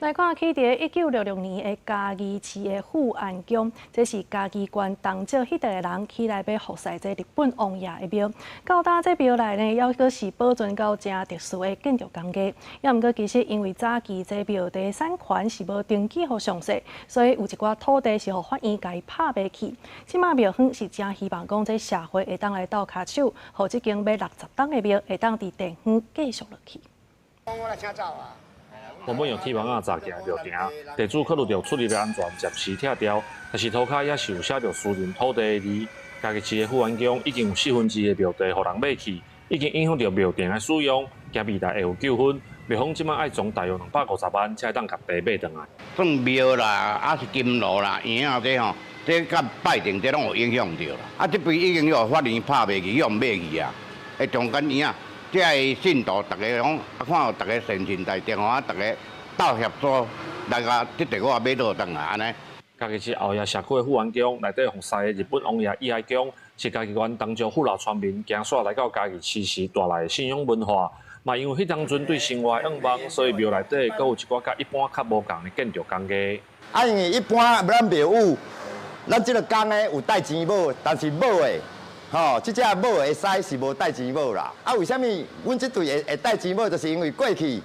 來看起佇1966年的嘉義市的富安宮，這是嘉義縣東石彼帶的人起來欲服侍這日本王爺的廟。到今這廟內呢，猶閣是保存到誠特殊的建築工藝。猶毋過其實因為早期這廟的產權是無登記予詳細，所以有一寡土地是予法院共伊拍賣去。這馬廟方是誠希望講這社會會當來鬥跤手，予這間欲60冬的廟會當佇地方繼續落去。原本用鐵網仔閘起來廟埕，地主考慮著出入的安全，暫時拆掉。但是塗跤也是有寫著私人土地的字。嘉義市的富安宮已經有四分之一的廟地予人買去，已經影響著廟埕的使用，驚未來會有糾紛。廟方這馬愛賺大約250萬，才會當共地買轉來。算廟啦，啊是金爐啦、嬰仔這吼，這佮拜殿這攏有影響著啦。啊，這邊已經予法院拍賣去，予人買去啊，會中間嬰仔。這个信徒，逐家攏啊，看有逐家善心大電話，逐家鬥協助來共這地我也買倒轉來按呢。嘉義市後野社區的富安宮內底服侍的日本王爺遺骸宮，是嘉義縣東石父老村民行徙來到嘉義市時帶來的信仰文化。嘛因為彼當陣對生活的願望，所以廟內底閣有一寡佮一般較無仝的建築工藝。啊，因為一般咱廟宇，咱這个工的有戴錢帽，但是帽的。吼，這隻帽會使是無戴錢帽啦。啊，為啥物阮這隊會會戴錢帽？就是因為過去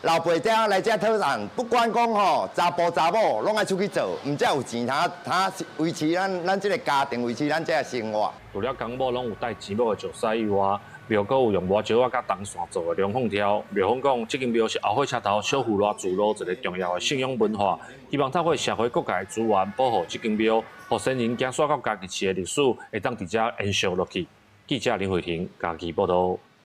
老輩遮來遮討人，不管講吼查埔查某，攏愛出去做，毋才有錢通通維持咱咱這个家庭，維持咱這个生活。除了工某攏有戴錢帽的石獅以外，廟閣有用麻石仔佮銅線做的龍鳳柱。廟方講，這間廟是後火車頭小富賴聚落一个重要的信仰文化，希望透過社會各界的資源保護這間廟，予先人行徙到嘉義市的歷史會當佇遮延續落去。記者林慧婷嘉義報導。